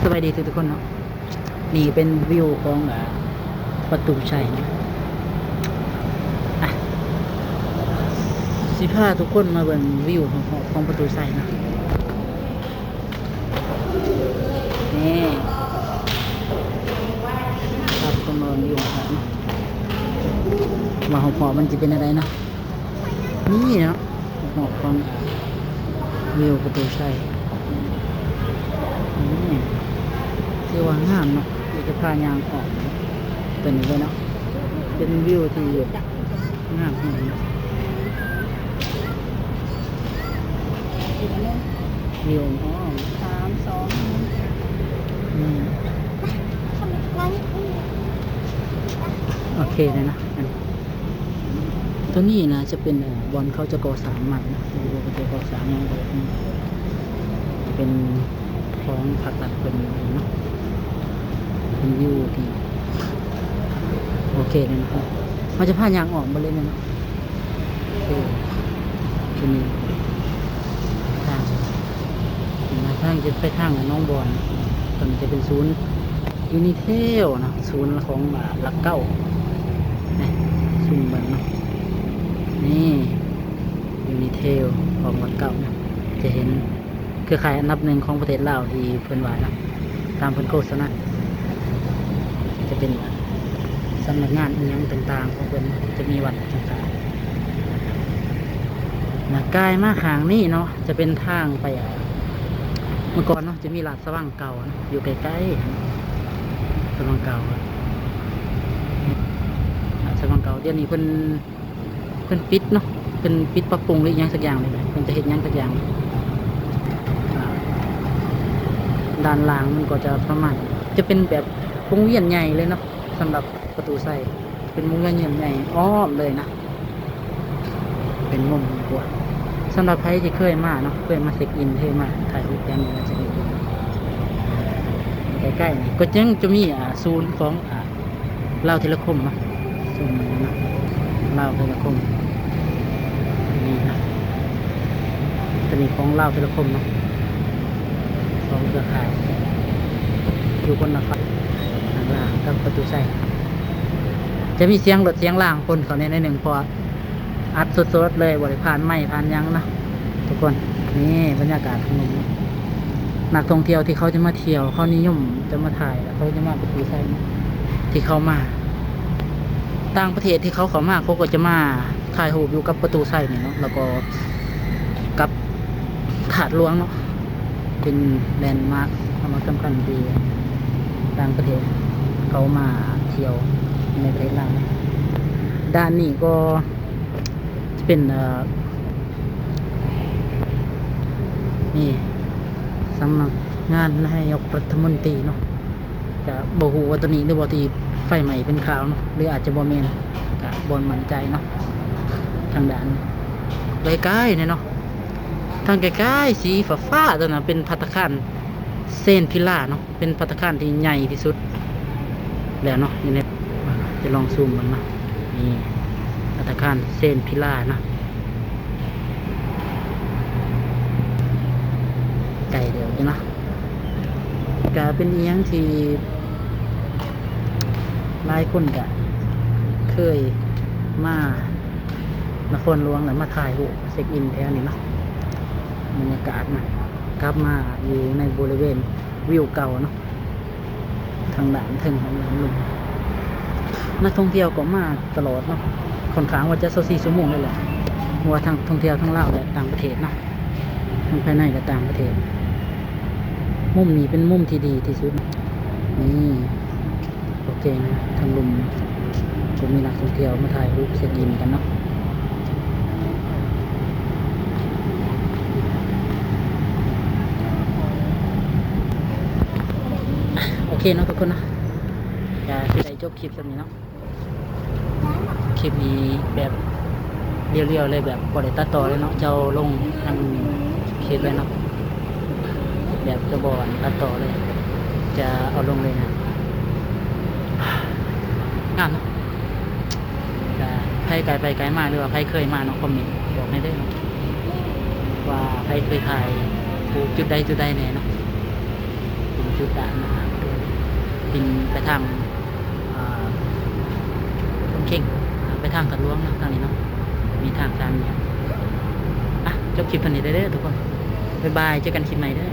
ສະບາຍດີທຸກໆຄົນເນາະ, ນີ້ເປັນວິວຂອງ ອາ ປະຕູໄຊເນາະ. ອະ ຊິພາທຸກຄົນມາເບິ່ງວິວຮອບໆຂອງປະຕູໄຊເນາະ. ນີ້ ພາທຸກຄົນມາເບິ່ງວິວຮອບໆເນາະ ວ່າຮອບໆມັນຊິເປັນແນວໃດເນາະ. ນີ້ເນາະ ຮອບໆຂອງ ອາ ວິວປະຕູໄຊ. ອືມ ຖືວ່າງາມເນາະ, ດຽວຈະພາຍ່າງອ້ອມເປັນເລີຍເນາະ. ເປັນວິວທີ່ງາມແຮງເນາະ. ວິວອ້ອມ ສາມ ສອງ ໜຶ່ງ ອືມ ໂອເຄເລີຍເນາະ. ອັນ ຕົວນີ້ນາຈະເປັນ ເອີ ບ່ອນເຂົາຈະກໍ່ສ້າງໃໝ່ເນາະ, ບໍ່ຮູ້ວ່າເຂົາຈະກໍ່ສ້າງຫຍັງບໍ່. ອືມ ເປັນຂອງພັກລັດເພິ່ນເນາະ. ເປັນວິວທີ່ໂອເຄເລີຍເນາະ. ເຮົາຈະພາຍ່າງອ້ອມໄປເລີຍແມ່ນບໍ່? ເອີ ທີ່ນີ້ທາງ ທາງຈະໄປທາງໜອງບອນ. ຕົວນີ້ຈະເປັນສູນຢູນິເທວເນາະ, ສູນຂອງ ອາ ຫຼັກເກົ້ານະ, ຊູມເບິ່ງເນາະ. ນີ້ຢູນິເທວຂອງຫຼັກເກົ້ານະ, ຈະເຫັນເຄືອຂ່າຍອັນດັບໜຶ່ງຂອງປະເທດລາວທີ່ເພິ່ນວ່ານະ, ຕາມເພິ່ນໂຄສະນາ. ຈະເປັນສຳນັກງານອີ່ຫຍັງຕ່າງໆຂອງເພິ່ນ, ຈະມີວັດຕ່າງໆນະ. ກາຍມາຂ້າງນີ້ເນາະ ຈະເປັນທາງໄປ ອາ ເມື່ອກ່ອນເນາະ ຈະມີລາຊະວັງເກົ່ານະ ຢູ່ໃກ້ໆ ລາຊະວັງເກົ່າ ລາຊະວັງເກົ່າ. ດຽວນີ້ເພິ່ນ ເພິ່ນປິດເນາະ, ເພິ່ນປິດປັບປຸງ ຫຼື ອີ່ຫຍັງສັກຢ່າງນີ້ແຫຼະ, ເພິ່ນຈະເຮັດຫຍັງສັກຢ່າງ. ອາ ດ້ານລ່າງມັນກໍຈະປະມານ ຈະເປັນແບບວົງວຽນໃຫຍ່ເລີຍເນາະ, ສຳລັບປະຕູໄຊ ເປັນວົງວຽນໃຫຍ່ອ້ອມເລີຍນະ. ເປັນມຸມກວ້າງ. ສຳລັບໃຜທີ່ເຄີຍມາເນາະ, ເຄີຍມາເຊັກອິນ, ເຄີຍມາຖ່າຍຮູບແຖວນີ້ ມາເຊັກອິນໃກ້ໆນີ້ ກໍຍັງຈະມີ ອາ ສູນຂອງ ອາ ລາວເທເລຄົມເນາະ, ສູນເນາະ ລາວເທເລຄົມ. ນີ້ນະ ຕົວນີ້ຂອງລາວເທເລຄົມເນາະ, ຂອງເຄືອຂ່າຍຢູ່ຄົນລະຝັ່ງ ທາງລ່າງກັບປະຕູໄຊ. ຈະມີສຽງລົດສຽງລາງປົນເຂົ້າແດ່ໜ້ອຍໜຶ່ງ ເພາະວ່າ ອັດສົດໆເລີຍ, ບໍ່ໄດ້ຜ່ານໄມ ຜ່ານຫຍັງນະທຸກຄົນ. ນີ້ບັນຍາກາດຂອງ ນັກທ່ອງທ່ຽວທີ່ເຂົາຈະມາທ່ຽວ, ເຂົານິຍົມຈະມາຖ່າຍ, ເຂົາຈະມາປະຕູໄຊ ທີ່ເຂົາມາ ຕ່າງປະເທດທີ່ເຂົາເຂົ້າມາ, ເຂົາກໍຈະມາຖ່າຍຮູບຢູ່ກັບປະຕູໄຊນີ້ເນາະ, ແລ້ວກໍກັບທາດຫຼວງເນາະ. ເປັນແລນມາກສຳຄັນສຳຄັນທີ່ຕ່າງປະເທດເຂົາມາທ່ຽວໃນປະເທດລາວ. ດ້ານນີ້ກໍຈະເປັນ ເອີ ນີ້ ສຳນັກງານນາຍົກລັດຖະມົນຕີເນາະ. ກະບໍ່ຮູ້ວ່າຕົວນີ້ຫຼືບໍ່ທີ່ໄຟໄໝ້ເປັນຂ່າວເນາະ ຫຼືອາດຈະບໍ່ແມ່ນ ກະບໍ່ໝັ້ນໃຈເນາະ. ທາງດ້ານໄກໆນີ້ເນາະ ທາງໄກໆ ສີຟ້າໆຕົວນັ້ນເປັນພັດຕາຄານເຊນພິລາເນາະ, ເປັນພັດຕາຄານທີ່ໃຫຍ່ທີ່ສຸດແລ້ວເນາະ ຢູ່ໃນ ຈະລອງຊູມເບິ່ງເນາະ. ນີ້ ພັດຕາຄານເຊນພິລາເນາະ. ໄກເດີເນາະ. ກະເປັນອີ່ຫຍັງທີ່ຫຼາຍຄົນກະເຄີຍມານະຄອນຫຼວງ ແລ້ວມາຖ່າຍຮູບເຊັກອິນແຖວນີ້ເນາະ. ບັນຍາກາດນະ ກັບມາຢູ່ໃນບໍລິເວນວິວເກົ່າເນາະ. ທາງດ້ານເທິງຂອງເມືອງລຸມ ນັກທ່ອງທ່ຽວກໍມາຕະຫຼອດເນາະ, ຂ້ອນຂ້າງວ່າຈະຊາວສີ່ຊົ່ວໂມງເລີຍແຫຼະ, ບໍ່ວ່າທັງທ່ອງທ່ຽວທັງລາວ ແລະ ຕ່າງປະເທດເນາະ, ທັງພາຍໃນ ແລະ ຕ່າງປະເທດ. ມຸມນີ້ເປັນມຸມທີ່ດີທີ່ສຸດ. ນີ້ ໂອເຄນະ, ທາງລຸ່ມກໍມີນັກທ່ອງທ່ຽວມາຖ່າຍຮູບເຊັກອິນກັນເນາະ. ໂອເຄເນາະທຸກຄົນເນາະ, ກະຊິໄດ້ຈົບຄລິບສ່ຳນີ້ເນາະ. ຄລິບນີ້ແບບລຽວໆເລີຍ, ແບບບໍ່ໄດ້ຕັດຕໍ່ເລີຍເນາະ, ຈະເອົາລົງທາງເພຈເລີຍເນາະ, ແບບຈະບໍ່ຕັດຕໍ່ເລີຍ, ຈະເອົາລົງເລີຍນະ. ງາມເນາະ. ກະໃຜໄກໄປໄກມາ ຫຼືວ່າໃຜເຄີຍມາເນາະ, ຄອມເມັນບອກໃຫ້ເດີເນາະ ວ່າໃຜເຄີຍຖ່າຍຮູບຈຸດໃດຈຸດໃດແດ່ເນາະ. ເປັນ ຈຸດດ່ານນະ ເປັນໄປທາງ ເອີ ຄົນເຄັ່ງ ໄປທາງທາດຫຼວງເນາະ ທາງນີ້ເນາະ ມີທາງສາມແຍກ. ອ່ະ ຈົບຄລິບເທົ່ານີ້ເດີທຸກຄົນ ບາຍບາຍ ເຈີກັນຄລິບໃໝ່ເດີ.